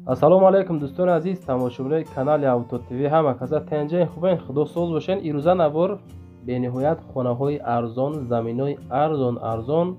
Ассалому алайкум дӯстони азиз, тамошобинони канали Авто ТВ, ҳама каса тенҷаи хубен, худо соз бошен. Ирӯза навор бениҳоят хонаҳои арзон, заминҳои арзон арзон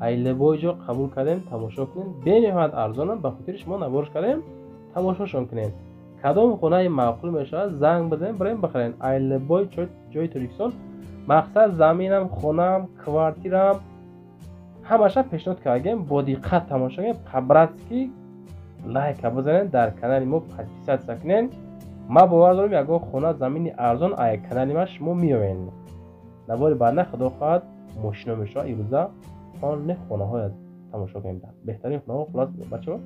айлебой ҷо қабул кардем, тамошо кунем. Бениҳоят арзонам, ба хотири шумо наворш кардем, тамошошон кунем. Кадом хонаи маъқул мешавад, занг бизанем, бирем бихарем. Айлебой ҷои Тоҷикистон, мақсад заминам, хонаам, квартираам ҳамаша пешниҳод кардем. Бо диққат тамошо кунем, по-братски лайка бизанед, дар канали мо подписаться кунед. Ман бовар дорам, ягон хона замини арзон ай канали ма шумо меоед. Навори баъдна худо хоҳад мошино мешавад. Ирӯза хони хонаҳоя тамошо кунем, беҳтарин хонаҳо. Хулас бачаҳо,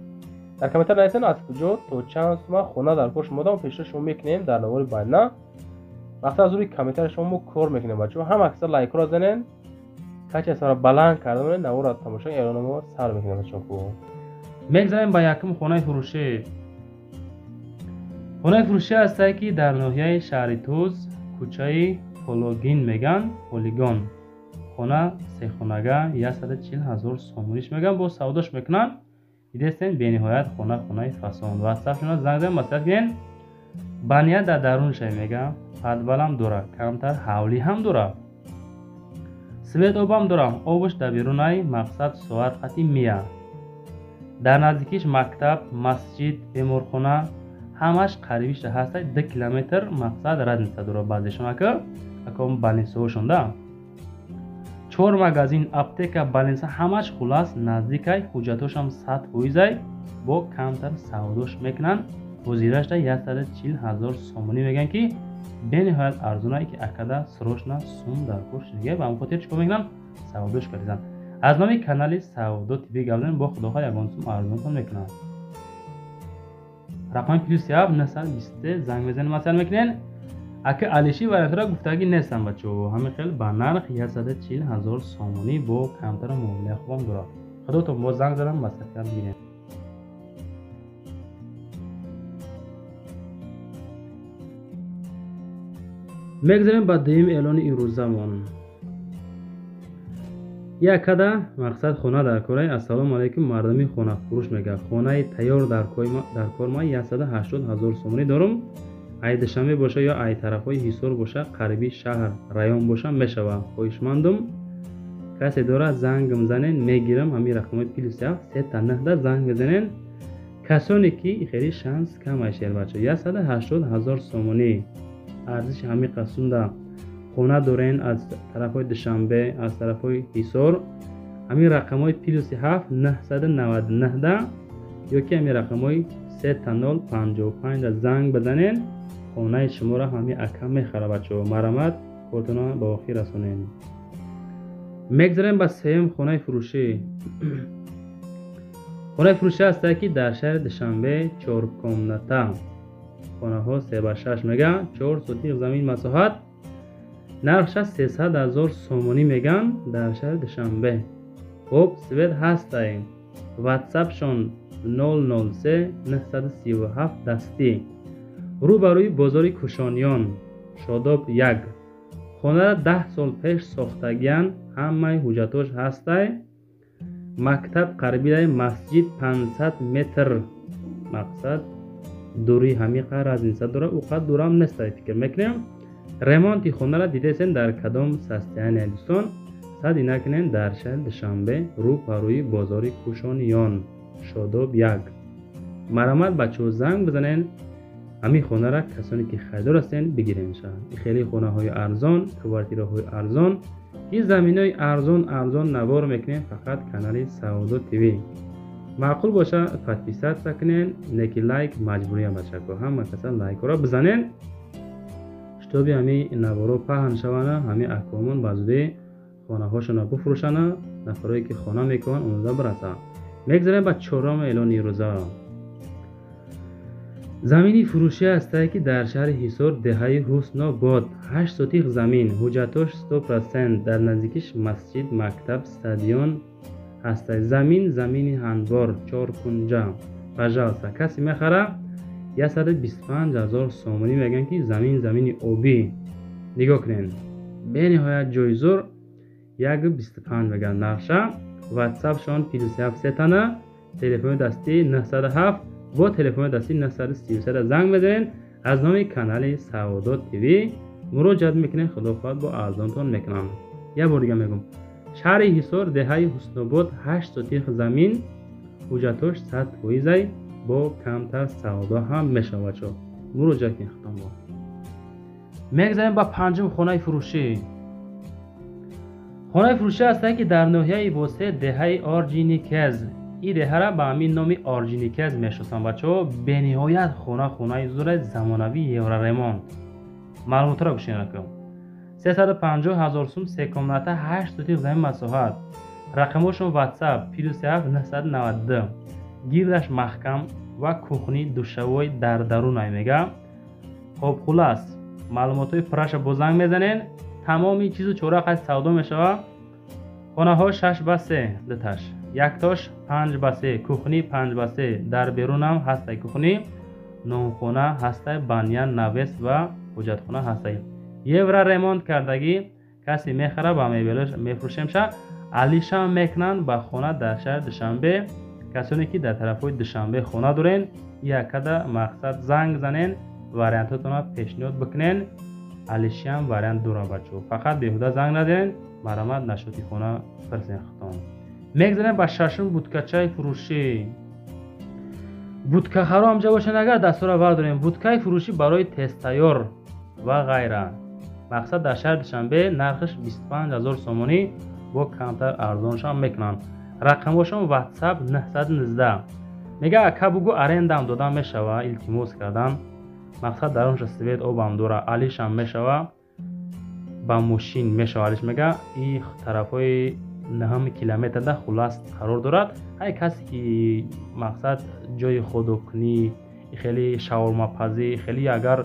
дар комментар нависен аз куҷо то чанд сума хона дар кор шумо дам, пешниҳод шумо мекунем дар навори баъдна. Вақте аз рӯи комментари шумо мо кор мекунем. Бачаҳо, ҳама каса лайкҳоро занен, качествора баланд карда монед, наворро тамошо, эълономо сар мекунем. Бачаҳо, мегзарем ба якум хонаи фурӯшӣ. Хонаи фурӯшӣ ҳастае, ки дар ноҳияи шаҳри Туз, кӯчаи Пологин меган, Полигон. Хона сехонага, 140 000 сомониш меган, бо савдош мекунанд. Дидестен, бениҳоят хона хонаи фасон. Ватсапшона занг занед, маслиҳат кунед. Баня дар дарунша меган, подвалам дора, камтар ҳавлӣ ҳам дора, свет обам дора, обаш дар берунай, мақсад соат қати мия. Дар наздикиш мактаб, масҷид, беморхона ҳамаш қарибиша ҳастай, 2 километр мақсад разница дора баъзешон, ака аком больницаҳошон да. 4 магазин, аптека, больница ҳамаш хулас наздикай, ҳуҷҷатошам 100%, бо камтар савдош мекунанд. Ҳозирашда 140 000 сомонӣ мегӯянд, ки бениҳоят арзонае, ки акада срочно сум дар кор шудига, ба ҳамин хотир чикор мекунанд, савдош карданд. Аз номи канали Савдо ТВ гап занем, бо худохоҳ ягон сум арзонтон мекунанд. Рақами +7 923 занг мезанем, маслиҳат мекунен. Ака Алиши вариантро гуфтагӣ нестам бачаҳо, ҳамин хел ба нарх 140 000 сомонӣ бо камтар муомилаи хубам дорад. Худотон бо занг задам, маслиҳат бигирем. Мегзарем ба дуюм эълони имрӯзамон. Якада мақсад хона дар кораи. Ассалому алайкум, мардуми хонафурӯш мега. Хонаи тайёр дар кор ма 180 000 сомонӣ дорум. Ай Душанбе боша ё ай тарафҳои Ҳисор боша, қариби шаҳр район боша мешава. Хоҳишмандум, касе дорад зангм занен, мегирам. Ҳамин рақамҳои +7 3 9 занг мезанен. Касоне ки хеле шанс кам ай шербача, 180 000 сомонӣ арзиши ҳамин қасунда хона дорен аз тарафҳои Душанбе, аз тарафҳои Ҳисор, ҳамин рақамҳои +7 999 ё ки ҳамин рақамҳои 3 0 55 занг бизанен, хонаи шуморо ҳамин ака мехара. Бачаҳо, марамат кортона ба охир расонем. Мегзарем ба сеюм хонаи фурӯшӣ. Хонаи фурӯшӣ ҳастае, ки дар шаҳри Душанбе, 4 комната, хонаҳо 3 ба 6 мега, 4 сотиқ замин масоҳат, нархша 300 000 сомонӣ меган дар шаҳри Душанбе. Хуб, свет ҳастай. Ватсапшон 003 937 дастӣ, рӯбарӯи бозори Кушониён, Шодоб 1. Хонара 10 сол пеш сохтагиян, ҳамаи ҳуҷҷатош ҳастай. Мактаб қарибидай, масҷид 500 метр мақсад дури ҳамиқа разница дора, ӯ қад дурам нестай фикр мекунем. Ремонти хонара дидесен дар кадом состояние, дӯстон, сади накунен. Дар шаҳри Душанбе, рӯ ба рӯи бозори Кушониён, Шодоб 1. Марамат бачаҳо, занг бизанен, ҳамин хонара касоне ки харидор ҳастен бигиренша. Хеле хонаҳои арзон, квартираҳои арзон, ин заминҳои арзон арзон навор мекунем фақат канали Савдо ТВ. Маъқул боша подписаться кунен, неки лайк маҷбуриям бачако, ҳама каса лайкҳоро бизанен, шитоби ҳамин наворо паҳн шавана, ҳамин аҳкомон ба зудӣ хонаҳошонро бифурӯшана, нафарое ки хона мекунанд омода бирасанд. Мегзарем ба чорум эълони имрӯза. Замини фурӯшӣ ҳастае, ки дар шаҳри Ҳисор, деҳаи Ҳуснобод, 8 сотиқ замин, ҳуҷҷатош 100%, дар наздикиш масҷид, мактаб, стадион ҳастай. Замин замини ҳанвор, 4 кунҷа. Пожалуйста, касе мехара 125 000 сомонӣ мегӯянд, ки замин замини обӣ. Нигоҳ кунед, бениҳоят ҷои зур, 1,25 мегӯянд нархша. Ватсапшон +7 сетана, телефони дастӣ 907 Бо телефони дастӣ 933 занг мезанед, аз номи канали Савдо ТВ муроҷиат мекунед, худо хоҳад бо арзонтон мекунам. Як бор дига мегӯм: шаҳри Ҳисор, деҳаи Ҳуснобод, 8 сотих замин, ҳуҷҷатош 100%, бо камтар савдо ҳам мешавад. Бачаҳо, муроҷиат кунед худтон. Бо мегзарем ба панҷум хонаи фурӯшӣ. Хонаи фурӯшӣ ҳастанд, ки дар ноҳияи Восе, деҳаи Орҷиникез. Ин деҳара ба ҳамин номи Орҷиникез мешиносанд, бачаҳо. Бениҳоят хона, хонаи зуре, замонавӣ, евроремонт. Маълумотро гӯшед накун. 350 ҳазор сум, се комната, 8 сотих замин масоҳат. Рақамошон WhatsApp +7 992. Гирдаш маҳкам ва кухни, душавой дар дарунай мега. Хоб, хулас, маълумотҳои пурраша бо занг мезанен. Тамоми чизу чора қайд савдо мешавад. Хонаҳо 6 ба 3, дуташ, яктош 5 ба 3, кухни 5 ба 3, дар берунам ҳастай кухни, нонхона ҳастай, баня, навес ва ҳоҷатхона ҳастай. Евро ремонт кардагӣ. Касе мехара, ба мебелаш мефурӯшемша, алишам мекунанд ба хона дар шаҳри Душанбе. Касоне ки дар тарафҳои Душанбе хона дорен, якада мақсад занг занен, вариантотонро пешниҳод бикунен. Алишиам вариант дора, бачаҳо. Фақат беҳуда занг назанен, марҳамат, нашоти хона пирсен худтон. Мегзарем ба шашум будкачаи фурӯшӣ. Будкахаро ҳамҷа бошен, агар дастура бардорем. Будкаи фурӯшӣ барои тезтайёр ва ғайра. Мақсад, дар шаҳри Душанбе, нархаш 25 ҳазор сомонӣ, бо камтар арзоншам мекунанд. Рақамошон WhatsApp 919. Мега, ака, бугӯ, арендам дода мешава, илтимос кардан. Мақсад, дар онҷа свет, обам дора, алишам мешава, ба мошин мешава алиш. Мега, и тарафҳои наҳум километрда, хулас, қарор дорад. Ҳай, касе ки мақсад ҷои ходокунӣ, хеле шаурмапазӣ, хеле агар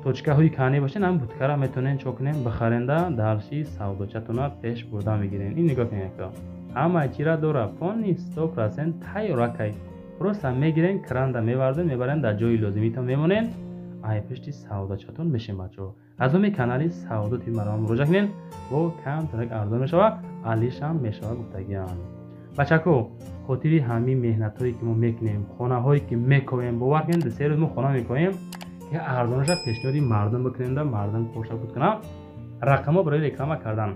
точкаҳои кани бошед, ҳам будкара метавонед чо кунем, бихаренда, дарши савдочатона пеш бурда мегирен. Ин нигоҳ кунед, ҳамаи чира дора, полный, 100% тайёракай. Просто мегирен, кранда меварзен, мебарен, дар ҷои лозимитон мемонен, ай пишти савдочатон мешем. Бачаҳо, аз номи канали Савдо ТВ маро муроҷиат кунед, бо камтарак арзон мешава, алишам мешава гуфтагиам. Бачако, хотири ҳамин меҳнатҳое ки мо мекунем, хонаҳое ки мековем, бовар кунед, 2-3 рӯз мо хона мекоем, ки арзонаша пешниҳоди мардум бикунем, да мардум корша буд кунам. Рақамҳо барои реклама кардан.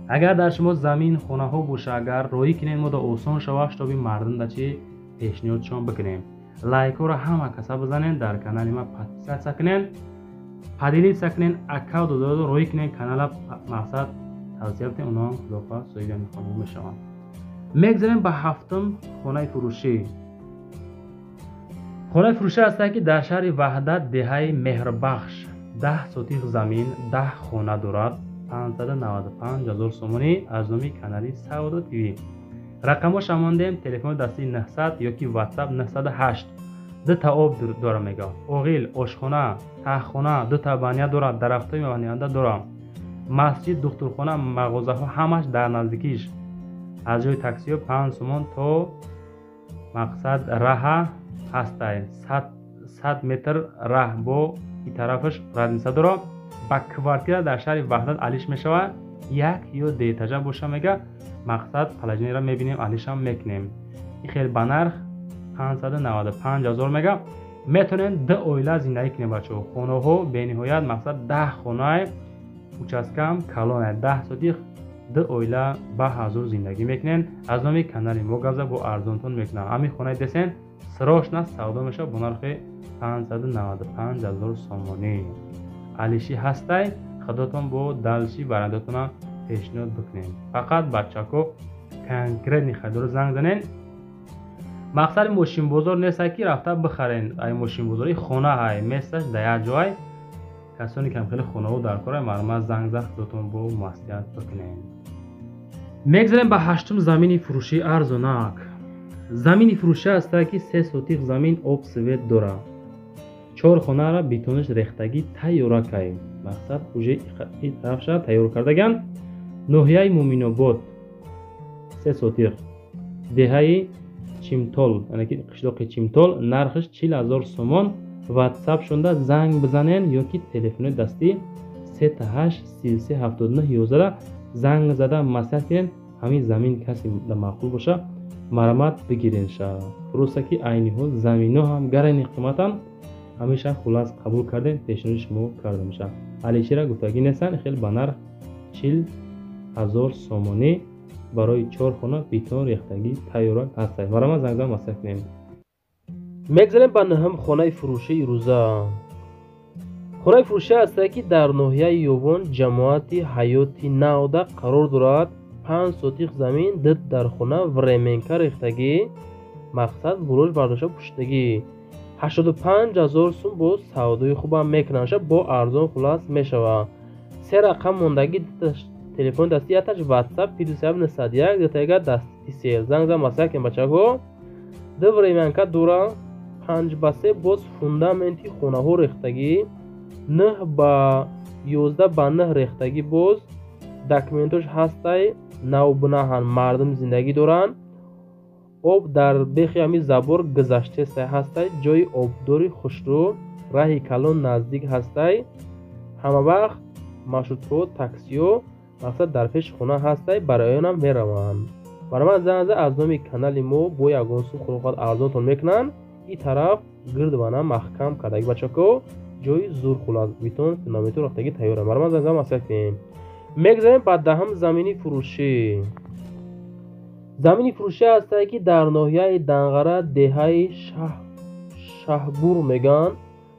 Агар дар шумо замин, хонаҳо боша, агар роҳӣ кунед, мо да осон шава, шитоби мардум да чи пешниҳодшон бикунем. Лайкҳоро ҳама каса бизанед, дар канали ма подписаться кунед, поделиться кунед, аккаунт додо роҳӣ кунед канала, мақсад, тавсия битед, онҳо худохоҳ соҳиби ҳамин хонаҳо мешаванд. Мегзарем ба ҳафтум хонаи фурӯшӣ. Хонаи фурӯшӣ ҳастанд, ки дар шаҳри Ваҳдат, деҳаи Меҳрбахш, 10 сотих замин, 10 хона дорад, 595 ҳазор сомонӣ, аз номи канали Савдо ТВ. Рақамҳоша мондем: телефони дастии 900 ёки WhatsApp 908. Дута об дора, мега, оғил, ошхона, таҳхона, дута баня дорад, дарахтҳои мевадиҳанда дорад, масҷид, духтурхона, мағозаҳо ҳамаш дар наздикиш. Аз ҷои таксиҳо 5 сомон то мақсад раҳа ҳастай, 100 метр раҳ, бо и тарафаш разница дорад. Ба квартира дар шаҳри Ваҳдат алиш мешавад, як ё дуэтажа боша. Мега, мақсад, положениеро мебинем, алишам мекунем. И хел ба нарх 595 ҳазор, мега, метавонем ду оила зиндагӣ кунем. Бачаҳо, хонаҳо бениҳоят, мақсад, 10 хонаи, участкаам калоне, 10 сотих, ду оила ба ҳазур зиндагӣ мекунем. Аз номи канали мо гап зад, бо арзонтон мекунам. Ҳамин хонаи десен срочно савдо мешавад бо нархи 595 ҳазор сомонӣ. Алишӣ ҳастай, худотон бо дальше вариантотона пешниҳод бикунем. Фақат, бачако, конкретный харидоро занг занен. Мақсади мошинбозор нестай, ки рафта бихарен ай мошинбозори. Хона ҳай, месташ дар як ҷой. Касоне ки хеле хонаҳо дар кора, марҳамат, занг зад, худотон бо маслиҳат бикунем. Мегзарем ба ҳаштум замини фурӯшии арзонак. Замини фурӯшӣ ҳастае, ки 3 сотих замин, об, свет дорад, чор хонаро бетонаш рехтагӣ, тайёракай. Мақсад, уже и тарафша тайёр кардаган. Ноҳияи Муминобод, 3 сотих, деҳаи Чимтол, яъне ки қишлоқи Чимтол, нархаш 40 000 сомон. Ватсап шонда занг бизанен ё ки телефони дастӣ 3 8 33 79 11 занг зада маслиҳат кунед. Ҳамин замин касе маъқул боша. Марамат бигиренша. Просто ки айни ҳол замино ҳам гарани қиматан, ҳамеша хулас қабул кардем, пешниҳоди шумо карда мешавад. Алишера гуфтагӣ нестанд, хел ба нарх 40 000 сомонӣ барои чор хона, бетон рехтагӣ тайёрак ҳастад. Марамат занг зан, маслиҳат кунем. Мегзарем ба нӯҳум хонаи фурӯшии рӯза. Хонаи фурӯшӣ ҳастае, ки дар ноҳияи Ёвон, ҷамоати Ҳаёти Навда қарор дорад. 5 сотих замин, ду дар хона, временка рехтагӣ, мақсад булош бардошта пуштагӣ, 85 000 сум. Бо савдои хубам мекунанд, бо арзон хулас мешавад. Се рақам мондагӣ, телефони дастӣ, якташ ватсап +901, дутаига дасти сел. Занг зан, маслиҳат кунем, бачаҳо. Ду временка дора, 5 ба 3, боз фундаменти хонаҳо рехтагӣ, 9 ба 11 ба 9 рехтагӣ, боз документош ҳастай, навбунаҳанд, мардум зиндагӣ доранд. Об дар бехи ҳами забор гузаштестай, ҳастай ҷои обдори хушрӯ, раҳи калон наздик ҳастай. Ҳама вақт маршрутҳо, таксиҳо мақсад дар пеши хона ҳастай, барои онам мераванд. Баромад занг, аз номи канали мо бо ягон сум худохоҳад арзонтон мекунанд. Ин тараф гирдвана маҳкам кардаги, бачако, ҷои зур хулас, бетон фундаменту рафтагӣ тайёра. Баромад занг, маслиҳат кунем. Мегзарем ба даҳум замини фурӯшӣ. Замини фурӯшӣ ҳастае, ки дар ноҳияи Данғара, деҳаи Шаҳбур мегӯянд.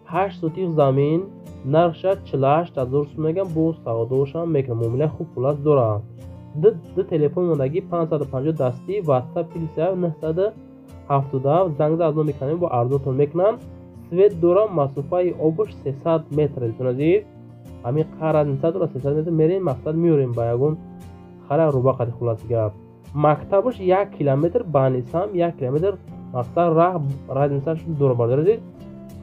8 сотих замин, нархша 48 000 сум мегӯянд, бо савдоошам мекунанд, муомилаи хуб хулас дорад. Ду телефон мондагӣ: 550 дастӣ, ватсап +977. Занг зад, аз номи канали бо арзонтон мекунанд. Свет дора, масофаи обуш 300 метр. Дӯстони азиз, ҳамин қар разница дора, 300 метр мерем, мақсад меорем ба ягон хара руба қади. Хуласи гап, мактабаш 1 километр, банисам 1 километр, мақсад раҳ разницаш дора. Бардори азиз,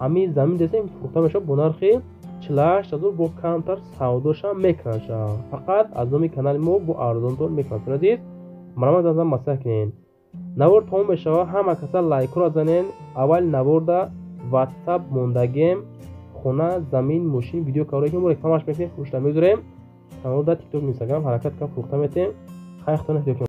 ҳамин замин десем фурӯхта мешавад бо нархи 48 000, бо камтар савдошам мекунанд, фақат аз номи канали мо бо арзонтон мекунанд. Дӯстони азиз, марамат азам маслиҳат кунед. Навор тамом мешавад. Ҳама каса лайкҳоро занен. Аввали наворда ватсап мондагем. Хона, замин, мошин, видео каворе ки мо рекламаш мекунем, фурӯшта мегузорем. Каналда, Тикток, Инстаграм ҳаракат кам фурӯхта метем. Хайр, худо.